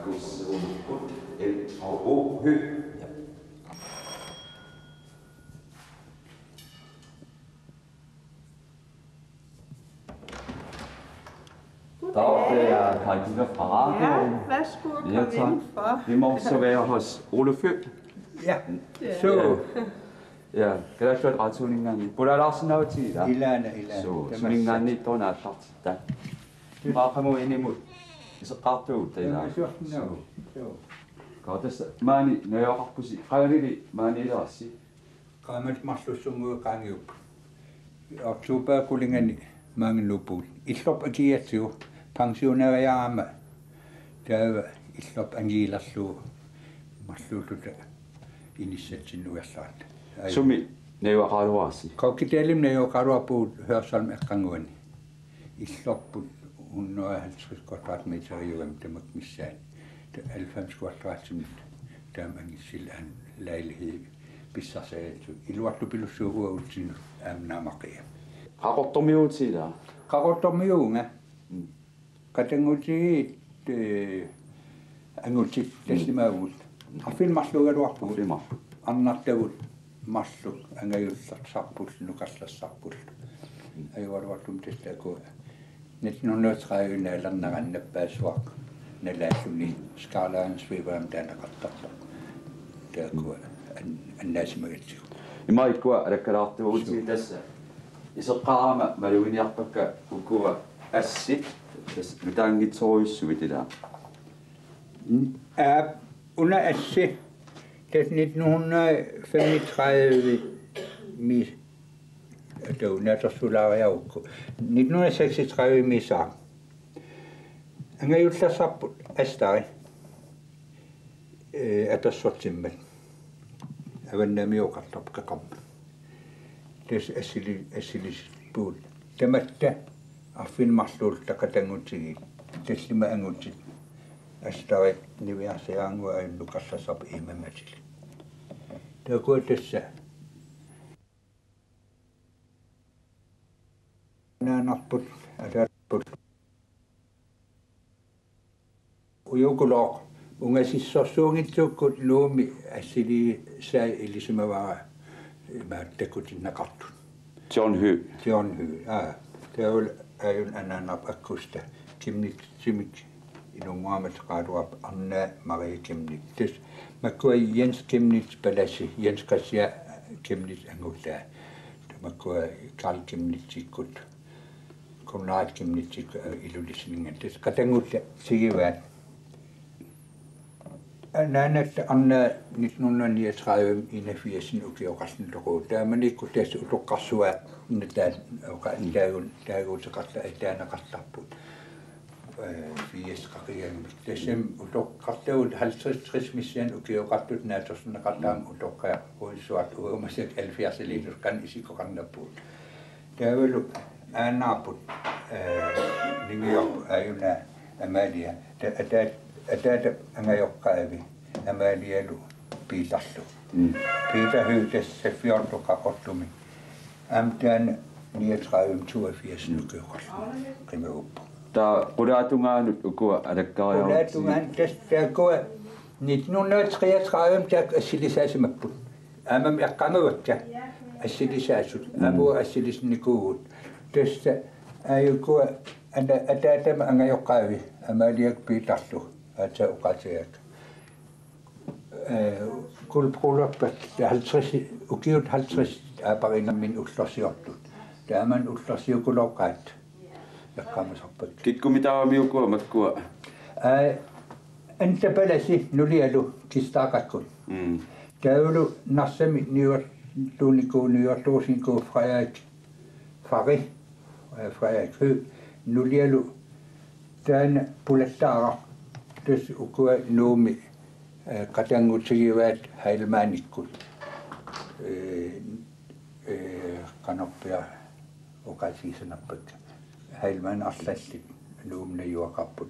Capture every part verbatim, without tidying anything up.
L O H. Ja. Goddag, det er Karina fra radioen. Ja, værsgo, kom indenfor. Vi må observere hos Ole Født. Ja, så. Ja, kalaallit radioningaanniit. Pula Larsen auti, ja. Ilaana, ilaana. Så, suningaanniit tona allartitta. Maaqamu inimut iseqqaartugut, ilaana. Tamassuarnaa. Så. Kaatassa maani najugaqarpusi, qaanili maani ilaassi. Qaammat marlussunnguit qaangiupput. Oktober qulinganni maannga nuuppugut. Illorput akigigatsigu pensioneriarama taava illorput angilerlugu marluulluta inissatsinnut ujarleratta. Ai. Sumi najugaqaraluarisi? Qaqugumut najugaqaraluarpugut Hørsholm eqqannguani. Illorput hundrede og halvtreds kvadratmeteriugami tamakku missaani. Taava halvfems kvadratmeter taama angissillaan lejlighed pissarsiarisarput. Iluartupilussuuvoq uatsinnut aamma naamaqia. Qaqortormiuutit ilaa? Qaqortormiuuvunga. Mm. Qatanngutigiit, eh, angutit, mm, tallimaavugut. Arfineq-marluugaluarpugut. Arfineq-marluk. Arnartavut marluk angajullersarput, nukarlersarput. Ajugaluartumik tassa taakku nitten hundrede og tredive naalernerani nappaassuaq nalaalluni Skyline Sweeper taaneqartarpoq. Taakku an-, annaasimagatsigu. Imaakkua alakkalaartuugutsigu. Suu. Tassa iseqqaarama maluginiarpakka ukua assit, tassa nutaanngitsorujussuit ilaa. N-, aa, una assi, tassa nitten hundrede femogtredive mi-, atau, naatsorsuulaariarukku. Nitten hundrede seksogtredive misaaq. Angajullersarput Astari, eh, apersortimmat. Avannamioqartarpoq qeqarmat. Tassa assili-, assiliserpugut. Tamatta arfineq-marluulluta qatanngutigiit. Tallimat angutit. Astari niviarsiaraannguaq ajunngilaq nukarlersarput imammatilik. Taakku tassa. Anaanarput, ataatarput. Ujukulooq ungasissorsuunngitsukkut Nuummi assiliisai ilisimavara imaattoq takutinneqartut. John Høegh. John Høegh, aa. Taavalu aajuna anaanarput Akusta. Chemnitzimik inunnguamik ateqaraluarpoq Arnaa Marie Chemnitz. Tassa makkua Jens Chemnitz palasi, Jens Christian Chemnitz angutaa. Tamakkua Karl Chemnitzikkut, Konrad Chemnitzikkut, aa, Ilulissaninngaanniit. Tassa qatanngutigivaat. Anaanatta Arnaa nitten hundrede niogtredive enogfirs ukioqarluni toquvoq. Taamanikkut tassa utoqqarsuaat nutaat oqa-, taagu-, taaguuteqarta-, taaneqartarput. Eh, firs qaqigamik. Tassami utoqqartagut halvtreds tres missaani ukioqartut naatsorsorneqartarami utoqqarujussuartut uagut massakkut halvfjerdsiliittut qanoq isikkoqarnerpugut. Taavalu aanaarput, eh, ningiorput aajuna Amalia. Ta-, ataat-, ataata angajoqqaavi Amalialu Piitarlu. Mm. Piitar Høegh tassa fjorten Qaqortumi. Aamma taanna niogtredive toogfirs ukioqarluni qimaguppoq. Taava qulaatungaanut ukua alakkariarutsigit. Qulaatungaanut tassa taakkua nitten hundrede treogtredive taakku assilisaasimapput. Aammami eqqaamavakka assilisaasut. Mm. Aamma assilisinikuuvugut. Tassa aajukua ana-, ataatama angajoqqaavi Amaliakkut Piitarlu aatsaat oqaatigaakka. Eh, guldbrylluppat halvtreds, ukiut halvtreds aappariinnerminni ullorsiortut. Taamani ullorsiukulooqqaat. Eqqaamasarpakka. Kikkumitaavami ukua makkua? Aa, Anda palasi nulialu Kistaaqakkut. Mm. Taavalu Narsami niuertuunikuuvoq, niuertuusinikuuvoq Frederik Fari, eh, Frederik Høegh, nulialu taanna pulattaaraq, tassa ukua Nuummi, eh, qatanngutigivaat Heilmannikkut. Eh, eh, qanorpiaq oqaatigisinnaappat. Heilmann arlallit Nuummi najugaqarput.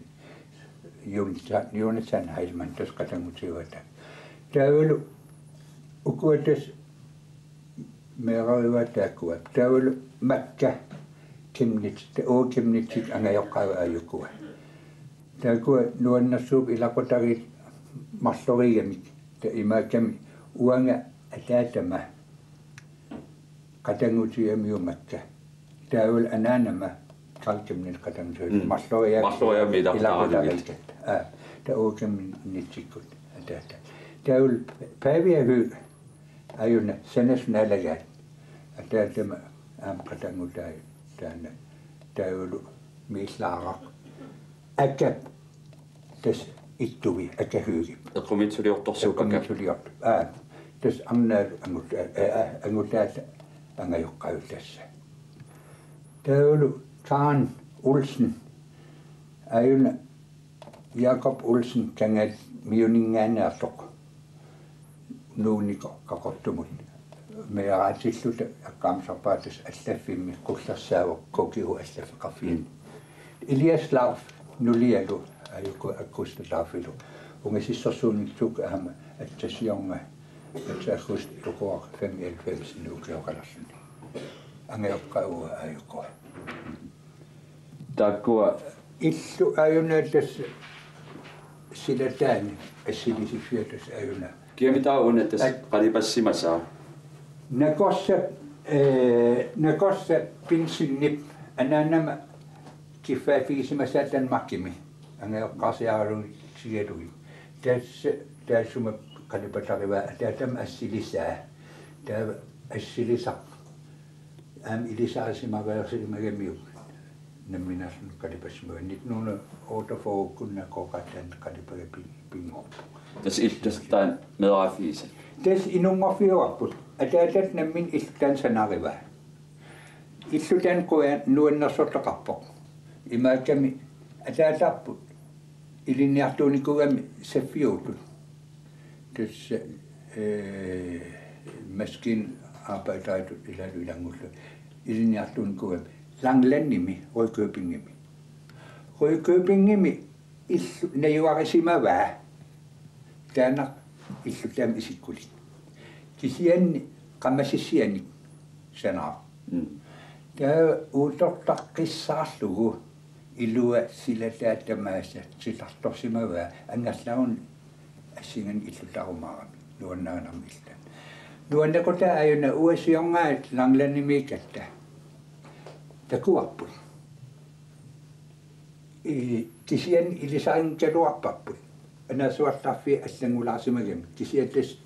Jonathan, Jonathan Heilmann tassa qatanngutigivaat. Taavalu ukua tassa meerarivaat taakkua. Taavalu makka Chemnitz, ta-, uagut Chemnitzit angajoqqaavi aajukua. Taakkua nuannersuupput ilaqutariit marlorigamik. Taava imaakkami uanga ataatama qatanngutigiumakka. Taavalu anaanama Karl Chemnitz qatanngutigiuk. Mm. Marlorigamik. Marlorigamik ilaqutariit. Ilaqutariit. Aa, taava uagut Chemnitzikut ataata. Taavalu Pavia Høegh aajuna sanasut naalagaat. Ataatama aamma qatanngutai taanna. Taavalu Miillaaraq. Akap tassa ittui, Aka Høeghip. Eqqumiitsuliortorsuup Akap. Eqqumiitsuliortup. Aa, tassa arnaalu angut-, aa, aa, angutaata angajoqqaavi tassa. Taavalu Karen Olsen. Aajuna Jakob Olsen Kangaamiuninngaanneersoq. Nuunik Qaqortumut. Meeraatilluta eqqaamasarpara tassa allaffimmi qullersaavoq K G H allaffeqarfiani. Elias Lauf nulialu aajuku Augusta Laufilu. Ungasissorsuunngitsoq aamma atsasiornga atsaakkut toqoraq femoghalvfems ukioqalerluni. Angajoqqaavunga aajuku. Taakkua. Illu aajuna tassa silataani assilisiffiata tassa aajuna. Kiamik taava una tassa at- qalipassimasaa? Nakorsap, ee, Nakorsap Pinsenip anaanama kiffaaffigisimasuuvoq Danmarkimi. Angajoqqaarsiaralugu sigalugit. Tassa taassuma qalipatarivaa ataatama assilisaa. Taava assilisaq aamma ilisarisimaveersimagamiuk nammineerluni qalipassimavoq. Nitten hundrede og otteogfyrre-kkunni Nakorsap taanna qalipagaq pi-, pinngorpoq. Tassa illit tassa taanna meeraaffigisat? Tassa inunngorfigaarput. Ataatatta nammineq illut taanna sanarivaa. Illut taanna qujan nuannersortaqarpoq. Imaakkami ataatarput ilinniartuunikuugamik saffiutut. Tassa, ee, maskinarbejderitut ilaalu ilanngullugu. Ilinniartuunikuugamik Langelandimi, Rudkøbingimi. Rudkøbingimi illu najugarisimavaa. Taanna illut taama isikkulik. Kisianni qamasissianik sanaaq. Mm. Taava uuttortaqqissaarlugu ilua silataa tamaasa titartorsimavaa angerlaruni assinganik illutarumaarami nuannarinermi illuta. Nuannaqutaa aajuna uasiorngaat Langelandimiikkatta. Takuarput. Ee, kisianni ilisarinngikkaluarparput. Anaasuartarfiit allanngulaarsimagamik. Kisianni tassa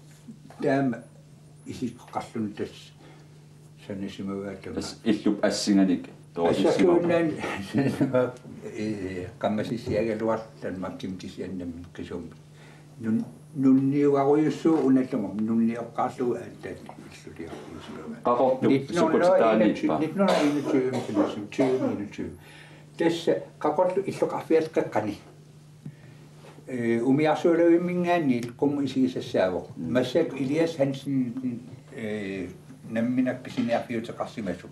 taama isikkoqarluni tassa sanasimavaat taama. Tassa illup assinganik toorsissimaarput. Assersuunnaani, ee, qamasissiagaluartut Danmarkimi kisianni nammineq qisummik. Nun-, nunniugarujussuuvoq unattumam, nunnioqqaarlugu aatsaat illuliorujussuuvoq. Qaqortup nitten hundrede og enogtyve, sukkutitaaniippa? Nitten hundrede og enogtyve, tyve enogtyve. Tassa Qaqortup illoqarfiata qeqqani. Ee, umiarsualavimminngaanniit qummut isigisassaavoq. Mm. Massakkut Elias Hansen, ee, nammineq pisiniarfiuteqarsimasoq.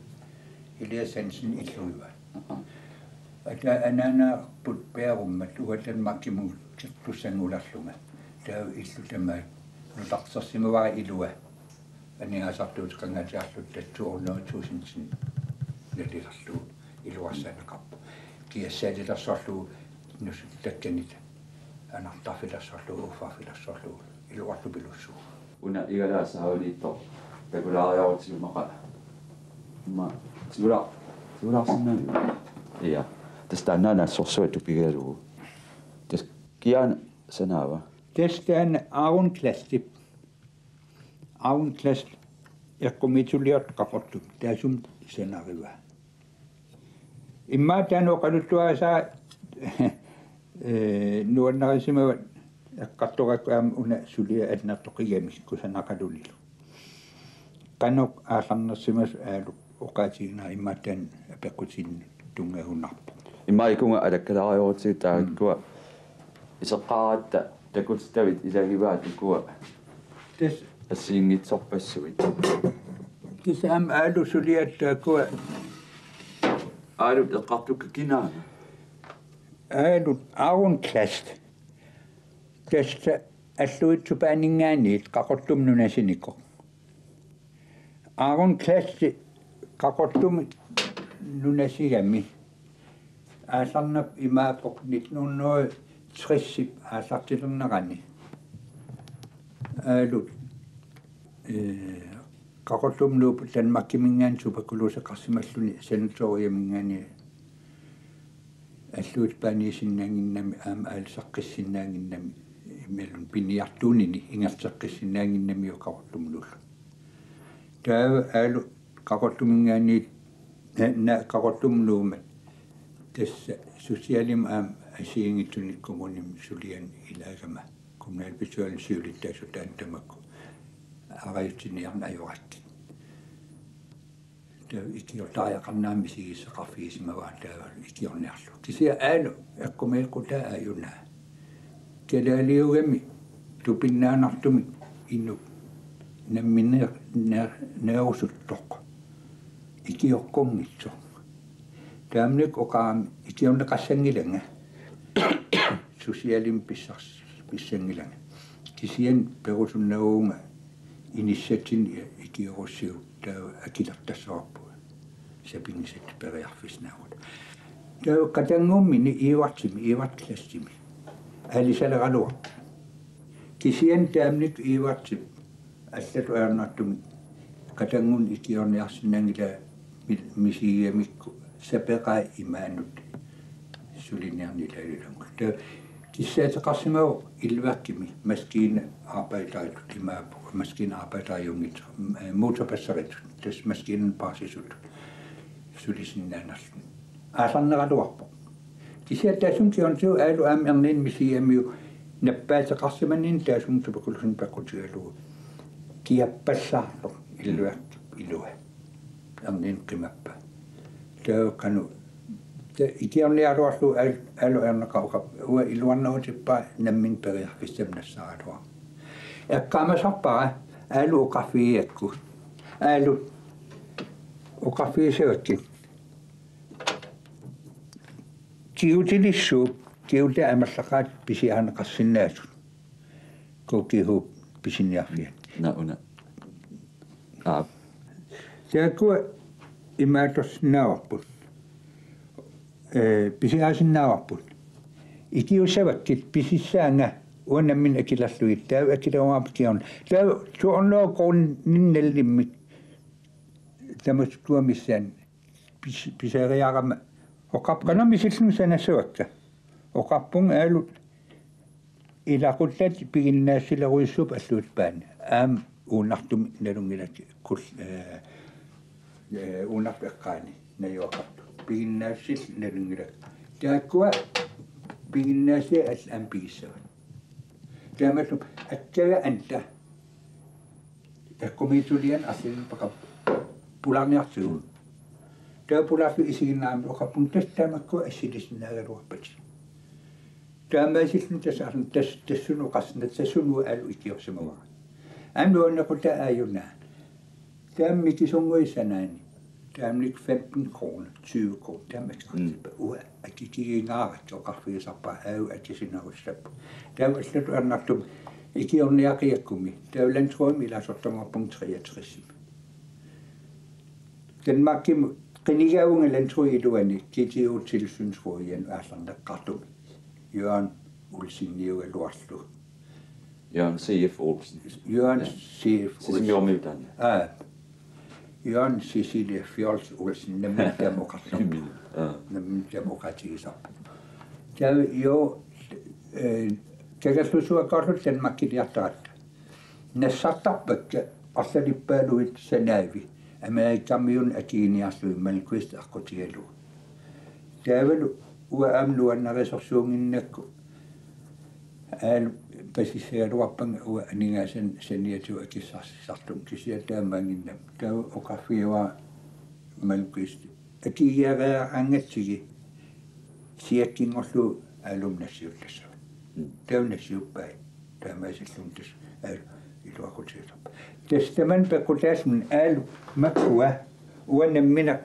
Elias Hansen illugivaa. Aa. Ata anaanaarput peerummat uattut Danmarkimut kertussanngulerlunga. Taava illut tamaat nutartersimavara ilua. Aningaasartuuteqanngaatsiarluta to hundrede tusind nalilerlugu iluarsaanneqarpoq. Kiassaalilersorlugu nusuttakkanit anartarfilersorlugu uffarfilersorlugu iluartupilussuuvoq. Una igalaassaavaniittoq takulaariarutsigumaqaaq. Immaqa tigula-, tigulaarsinnaavigit? Ja. Tassa taanna assorsuaq tupigalugu. Tassa kiaana sanaava? Tassa taanna Aaron Kleistip. Aaron Kleist eqqumiitsuliortoq Qaqortup taassuma sanarivaa. Immaqa taanna oqaluttuarisara, ee, nuannarisimavaat eqqartorakkit aamma una suliaq annertoqigamik kusanaqalunilu. Qanoq aallarnersimasoq Aalup oqaatiginera immaqa taanna apeqqutinnut tunngagunarpoq. Immaqa ikunga alakkalaariarutsigit taakkua. Mm. Iseqqaaratta takutitavit ilagivaat ukua. Tassa assigiinngitsorpassuit. Tassa aamma Aalup suliaat taakkua. Aalup eqqartukka kinaana? Aalup Aaron Kleist. Tassa Alluitsup Paaninngaanniit Qaqortumi nunasinikoq. Aaron Kleist Qaqortumi nunasigami Aallarnap imaappoq nitten hundrede tres-ip aallartilernerani. Aalu, ee, Qaqortumut Nuup Danmarkiminngaanniit tuberkuloseqarsimalluni sanatoriuminngaanniit alluitsup paaniisinnaannginnami aamma aalisaqqissinnaannginnami imaluunniit piniartuunini ingerlateqqissinnaannginnamiuk Qaqortumut Nuullu. Taava Aalu Qaqortuminngaanniit na-, na-, Qaqortumut Nuummat tassa socialimut aamma assigiinngitsunik kommunimi sulianik ilaagama kommunalbestyrelsip siulittaasut taanna tamakku arajutsiniarneq ajorakkit. Taava ikiortariaqarneq aamma misigisaqarfigisimavara taava ikiorniarlugu. Kisianni Aalu eqqumiikkutaa aajuna. Kalaaliugami tupinnaannartumik inuk nammineq ne-, neerusuttoq. Ikioqqunngitsoq. Taamanikkut oqarami ikiorneqassanngilanga. Socialimut pissars-, pissanngilanga. Kisianni perusunnavunga inissatsinnut ikiorussiuk taava akilertassavarput. Sapinngisatit periarfissinaavugut. Taava qatanngummini Ivartimi, Ivart Kleistimi. Aalisaleraluarpoq. Kisianni taamanikkut Ivartip allatut ajornartumik qatanngunik ikiorniarsinnaanngilaa mi-, misigigamikku sapeqai imaanut suliniarneq ilagilagut. Taava kissaateqarsimavoq Illuaqqami maskiinaarbejderitut imaappoq, maskiinaarbejderijunngitsoq, ee, motorbasseritut, tassa maskiinanut paarsisutut sulisinnaanerluni. Aallarneraluarpoq. Kisianni taassuma kingornatigut Aalu aamma erniinnaq misigigamiuk nappaateqarsimanini taassuma tuberkulosinik peqqutigalugu kiappallaartoq Illuaqqap ilua. Erniinnaq qimappaa. Taava qanoq. Taava ikiorniaraluarlugu Aal-, Aalu ajornaqaaq oqarpoq: Uanga iluarnerutippara nammineq periarfissamik nassaaraluarama. Eqqaamasarpara Aalu oqarfigigakku. Aalu oqarfigissavakkit. Kigutilissuup, kigutit amerlaqaat pisiarineqarsinnaasut. K G H pisiniarfiani. Naa, una. Aap. Taakkua imaattorsinnaavarput. Ee, pisiarisinnaavarput. Ikiussavakkit pisissaanga uanga nammineq akilerlugit. Taava akilerumaarput kingorna. Taava to hundrede koruuninik nallimmik tamatuma missaani pis-, pisariaqarama. Oqarpunga: Qanoq misillunga sanassavakka? Oqarpunga Aalu: Ilaquttat piginnaassilerujussuupput alluitsup paani. Aamma uunartumik nalunngilatit kul-, ee, ee, uunartup eqqaani najugaqartut. Piginnaassillugit nalunngilatit. Taakkua piginnaassaat allat aamma pigissavat. Taamaattumik akkaga anta eqqumiitsuliani arlalinnik peqarpoq pulaarniartigu. Taava pulaarlugit isiginnaarami oqarpunga: Tassa tamakkua assilisinnaagaluarpatit. Taamaasilluni tassa arn-, tas-, tassunga oqarsinnaavoq, tassunga Aalu ikiorsimavara. Aamma nuannequtaa aajuna. Taama mikisunnguit sanaani. Taamanikkut femten kroner, tyve kroner. Taama akilertippa. Mm. Uanga akikigingaarakkit oqarfigisarpara Aalu akisunerussapput. Taava allatut ajornartumik ikiorniaqigakkumi. Taava Landsrådimi ilaasortarumaarpunga treogtresimi. Danmarkimut qinigavunga Landsrådip iluani G T O tilsynsrådianut aallarneqartumi. Jørgen Olseniugaluarlugu. Jørgen C F Olsen. Jørgen Ja. C F Olsen. Sisimiormiutaanna. Aa. Jørgen Cecilie Fjols Olsen, nammineq taama oqartarpoq. Imminut. Aa. Nammineq taama oqaatigisarpoq. Taava jo, ee, Kangerlussuaq Danmarkiliartaratta. Nassartarpakka arlalippaaluit sanaavi Amerikamiunut akiginiarlugit Malmquist aqqutigalugu. Taavalu uanga aamma nuannarisorsuunnginnakku Aalu pasissagaluarpara uanga aningaasanik saniatigut akissarsisartunga, kisianni taamaannginnami. Taava oqarfigivara Malmquist: Akigiareeraangatsigit siakkinngorlugu Aalumut nassiullassavit. Mm. Taava nassiuppai. Taamaasilluni tassa Aalu iluaqutigisarpara. Tassa tamanna peqqutaalluni Aalu makkua uanga nammineq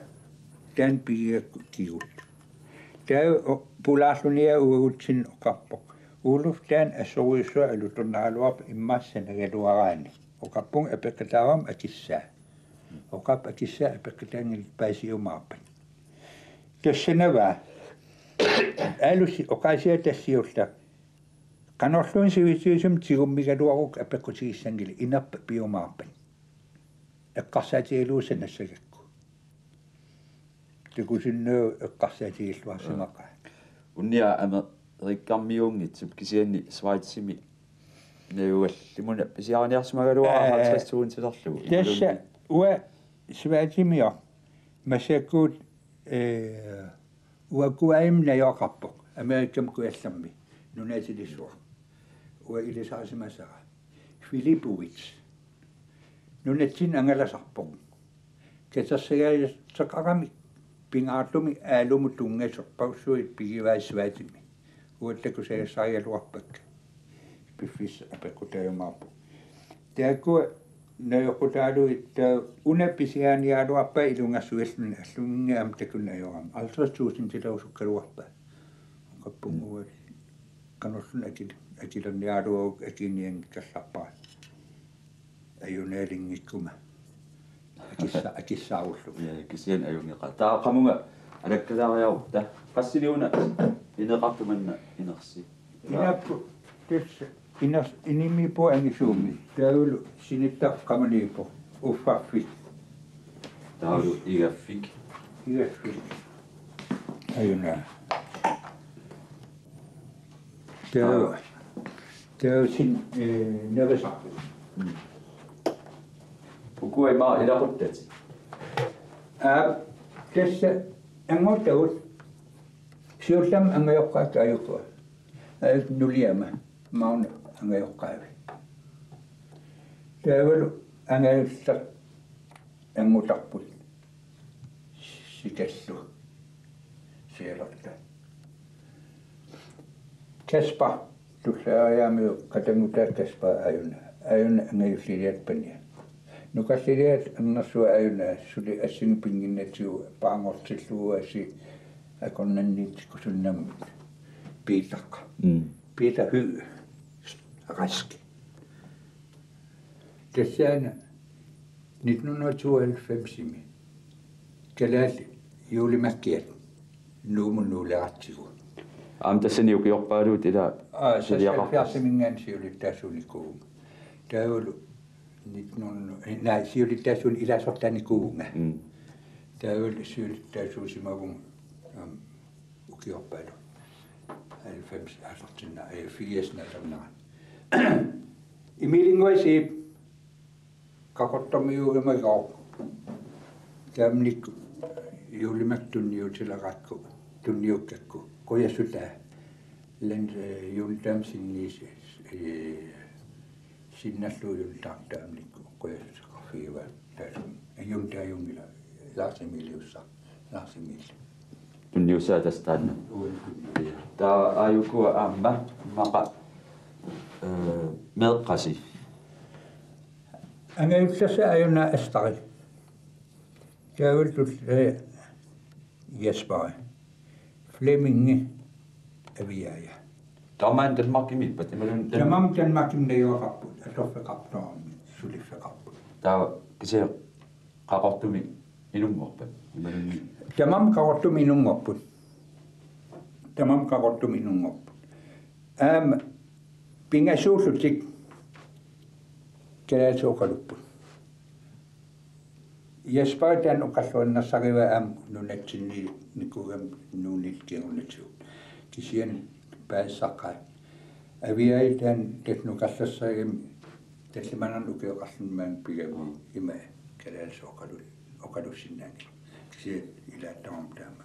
taanna pigigakku kiguttoq. Taava o-, pulaarluni uagutsinnut oqarpoq: Oluf, taanna assorujussuaq alutornaraluarpoq, immaqa sanagaluaraanni. Oqarpunga: Apeqqutaavoq akissaa. Oqarpoq: Akissaa apeqqutaanngilaq, paasiumaarpat? Tassa sanavaa. Aalussi oqaasiata tassiullaa. Qanorluunniit sivisutigisumik tigummigaluarukku apeqqutigissanngilaq, inerpat piumaarpat. Eqqarsaatigalugu sanassagakku. Takusinnaavat eqqarsaatigilluarsimaqaaq. Unnia Amerikkarmiuunngitsup kisianni Schweizimi najugallimuna pisiariniarsimagaluarpara. Aa, halvtreds tusindilerlugu. Tassa uanga Schweizimi massakkut, eh, uaguaim najugaqarpoq Amerikami Kujallermi, nunaatilissuaq. Uanga ilisarisimasara Filipowitz. Nunatsinni angalasarpoq. Katersagaatseqarami pingaartumik Aalumut tunngasoq pausuit pigivai Schweizimi. Uagut takusagassarigaluarpakka. Piffissaq apeqqutaajumaarpoq. Taakkua najoqqutaalugit taava una pisiariniaraluarpaa ilungersuilluni, alluminnga aamma takuneq ajorami. Halvtreds tusindilerusukkaluarpaa. Oqarpunga uanga qanorluunniit akil-, akilerniaraluarukku akinianngikkallarpara. Ajunaalinngikkuma. Akissa-, akissaarullugu. Ja, kisianni ajunngeqaaq. Taava qamunga alakkalaariarutta. Qassinik una ineqartoq manna inersi? Inappu tassa iners-, inimiippoq angisuumik. Taavalu sinittaq qamaniippoq. Uffarfik. Taavalu igaffik. Igaffik. Ajunaa. Taava. Taava sin-, eh, nerisarput. Mm. Ukua ima ilaquttatit? Aa, tassa anguttagut. Siullermik angajoqqaakka ajukua. Aa, nuliama. Mauna angajoqqaavi. Taavalu angajulleq angutarput. Sikallu. Sialerta. Kasper, tulleriiaamiuk qatanngutaa Kasper ajuna. Ajuna angajulliliat pania. Nukalliliat annersuaq ajuna, suli assingi pinnginnatigu paangortillugu asi akornanniitikkusunnammut. Piitaq. Mm. Piitaq Høegh. Rask. Tassaana nitten hundrede og tooghalvfemsimi kalaallit juulimakkiat Nuummut nuuleratsigu. Aamma tassani ukiorpaaluit ila. Aa, suliaqarpat. Seksoghalvfjerdsiminngaanniit siulittaasuunikuuvunga. Taavalu nitten hundrede, eh, nej, siulittaasuunik ilaasortaanikuuvunga. Mm. Taavalu siulittaasuusimavunga, aamma, ukiorpaaluit. Halvfems aallartinna, eh, firs nalornera. Emilinnguaq Zeeb Qaqortormiuugamigooq. Taamanikkut juulimakkut tunniutilerakku, tunniukkakku. Qujassutaa. Lan, eh, juuntaam sinniis-, eh, sinnallugu juuntaam taamanikkut qujassuteqarfigivaat. Taasum, eh, juuntaajunngilaq Lars Emiliussaq. Lars Emil. Tunniussaa tassa taanna. Uani. Taava aajukua aamma immaqa, eh, meeqqasi. Angajullersaat ajuna Astari. Taavalu, eh, Jasper. Flemming Aviaja. Tamanna Danmarkimiippat, imaluunniit Dan-, tamanna Danmarkimi najugaqarput, atorfeqarput, suliffeqarput. Taava kisianni Qaqortumi inunngorpat, imaluunniit? Tamanna Qaqortumi inunngorput. Tamanna Qaqortumi inunngorput. Aamma pingasuullutik kalaallisut oqalupput. Jasper taanna oqalluinnassarivaa aamma nunatsinniinnikuugami nuunniit kingornatigut. Kisianni paasisaqaat. Aviaja taanna tassa nukarlersarigami tallimanarnak ukioqarluni maani pigami ima kalaallisut oqalu-, oqalussinnaanngilaq. Kisianni ilaattarami taama.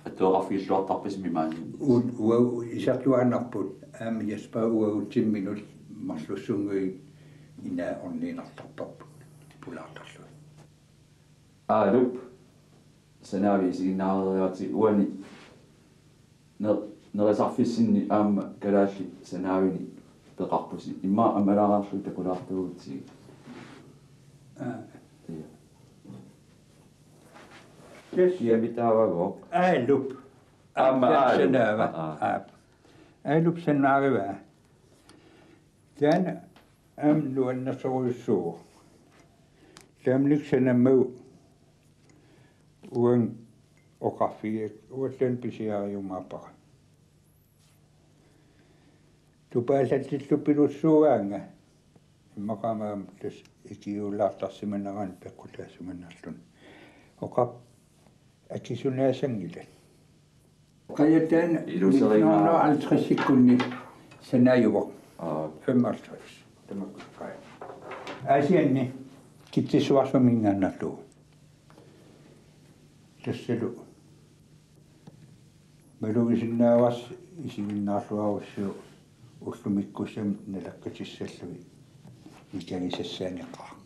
Atuaqarfigilluartarpasimi maani. U-, uagut isertuaannarput aamma Jasper uagutsinni minut marlussunnguit inaa orniinnartarparput pulaartarlugit. Aalup sanaavi isiginnaareeriartigu uani ner-, nerisarfissinni aamma kalaallit sanaavinik peqarpusi. Immaqa ammalaarlugu takulaartuugutsigit. Aa. Ja. Yes. Kiamitaavagooq? Aalup. Aamma Aalup. Sanaava. Aa, aa. Aap. Aalup sanaarivaa. Taanna aamma nuannersorujussuuvoq. Taamanikkut sanammagu uanga Oqarfigiga uallan pisiariumaappara. Tupaallattillu pilussuugaanga. Immaqa aamma tassa ikiulaartarsimanerani peqqutaasimanarluni. Oqarpoq akisunaasanngilat. Qajataani ilusarimaa. Nitten halvtredsikkunni sanaajuvoq. Aa. Femoghalvtreds. Tamakku qajat. Aasianni Kitsissuarsuminngaannarlugu. Tassalu malugisinnaavarsi isiginnaarluarussi ullumikkussamik naleqqutissallugit mikigisassaanneqaaq.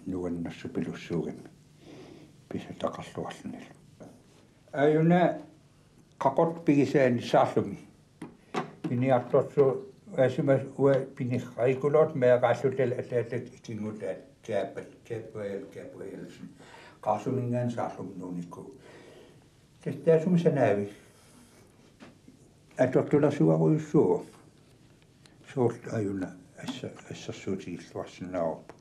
Nuannersupilussuugami pisataqarluarlunilu. Aajuna Qaqortup pigisaani Saarlumi. Piniartorsuusimasut uanga pinirarikuloortut meeraallutalu ataatat ikinngutaat Gabriel, Gabriel Gabrielsen. Qaarsuminngaanniit Saarlumut nuunikuuvoq. Tassa taassuma sanaavik. Atortulersuarujussuuvoq. Soorlu aajuna assa-, assersuutigilluarsinnaavarput.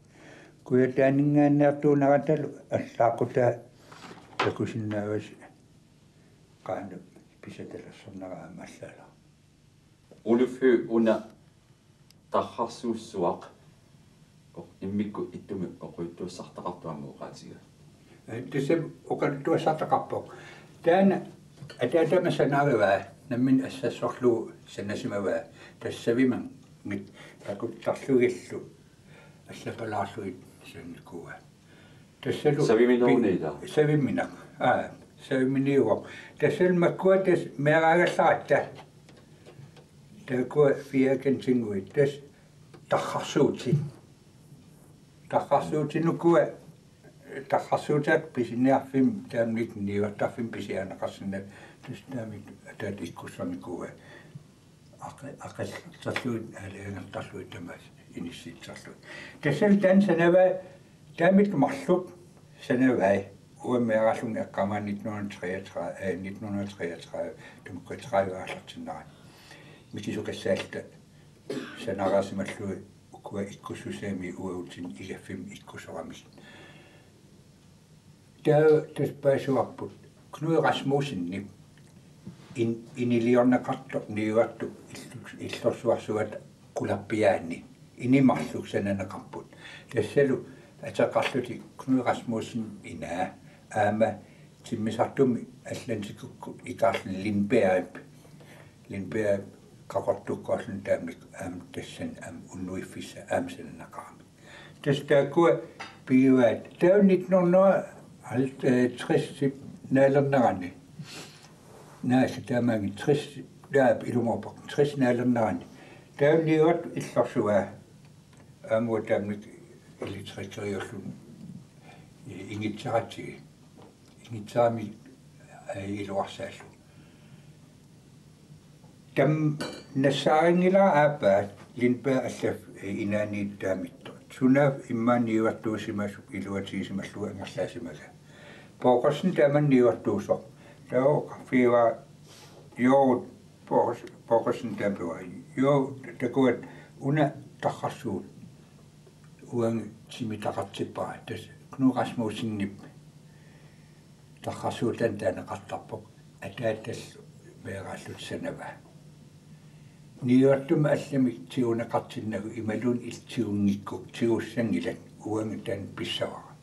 Kujataaninngaanniartuuneratalu allaaqutaa takusinnaavasi qanoq pisatalersornera aamma allaalaarpoq. Uluffi una tarrarsuussuaq immikkut ittumik oqaluttuassartaqartoq aamma oqaatigaa. Ee, tassa oqaluttuassartaqarpoq. Taanna ataatama sanarivaa, nammineq assassorlugu sanasimavaa, tassa savimangit takuttarlugillu allapalaarlugit sanikuuaa. Tassalu savimineruni pi-, ilaa? Savimineq. Aa, saviminiuvoq. Tassalu makkua tassa meeraagallaratta. Taakkua fiakantinguit tassa tarrarsuutit. Tarrarsuutit ukua, tarrarsuutaat pisiniarfimmi taamanikkut niuertarfimmi pisiarineqarsinnaavoq. Tassa taamanikkut ataatama ikkussornikuuaa. Aqi-, aqillertarlugit, aalajangertarlugit tamaasa inissittarlugit. Tassalu taanna sanavai, taamanikkut marluk sanavai, uanga meeraallunga eqqaamaanni nitten hundrede treogtredive, eh, nitten hundrede treogtredive, tamakku tredive aallartinnerani. Mikisukassaalluta sanareersimallugit ukua ikkussusaamik uagutsinnut igaffimmi ikkussoramik. Taava tassa paasivarput Knud Rasmussenip in-, iniliorneqartoq niuertoq illu-, illorsuarsuata qularpiaani ini marluk sananeqarput. Tassalu ateqarlutik Knud Rasmussen inaa aamma timmisartumi Atlantikukkut ikaarluni Lindbergh. Lindbergh Qaqortukkoorluni taamanikkut aamma tassani aamma unnuiffissaq aamma sananeqarami. Tassa taakkua pigivaat. Taava nitten hundrede halvtreds naalernerani. Naasi taamaanngilaq, tres, taava ilumoorpoq, tres naalernerani. Taava niuertoq illorsuaa. Aamma taamanikkut elektrikeriulluni ingitseratsigit. Ingitseramik, eh, iluarsaallugu. Tamanna nassaarinngilara aappaa Lindbergh allaffik, eh, inaanniit taamatut. Sunaaffa immaqa niuertuusimasoq iluatigisimallugu angerlaasimagaa. Poulsen tamanna niuertuusoq. Taava oqarfigivara, joo, Poulsen, Poulsen taanna pivoq. Joo, takuat una tarrarsuut uanga timitaqartippara. Tassa Knud Rasmussenip tarrarsuutaani taaneqartarpoq, ataatallu meeraalluta sanavaa. Niuertumik allamik tiguneqartinnagu imaluunniit illit tigunngikkukku tigussanngilat, uanga taanna pissavara.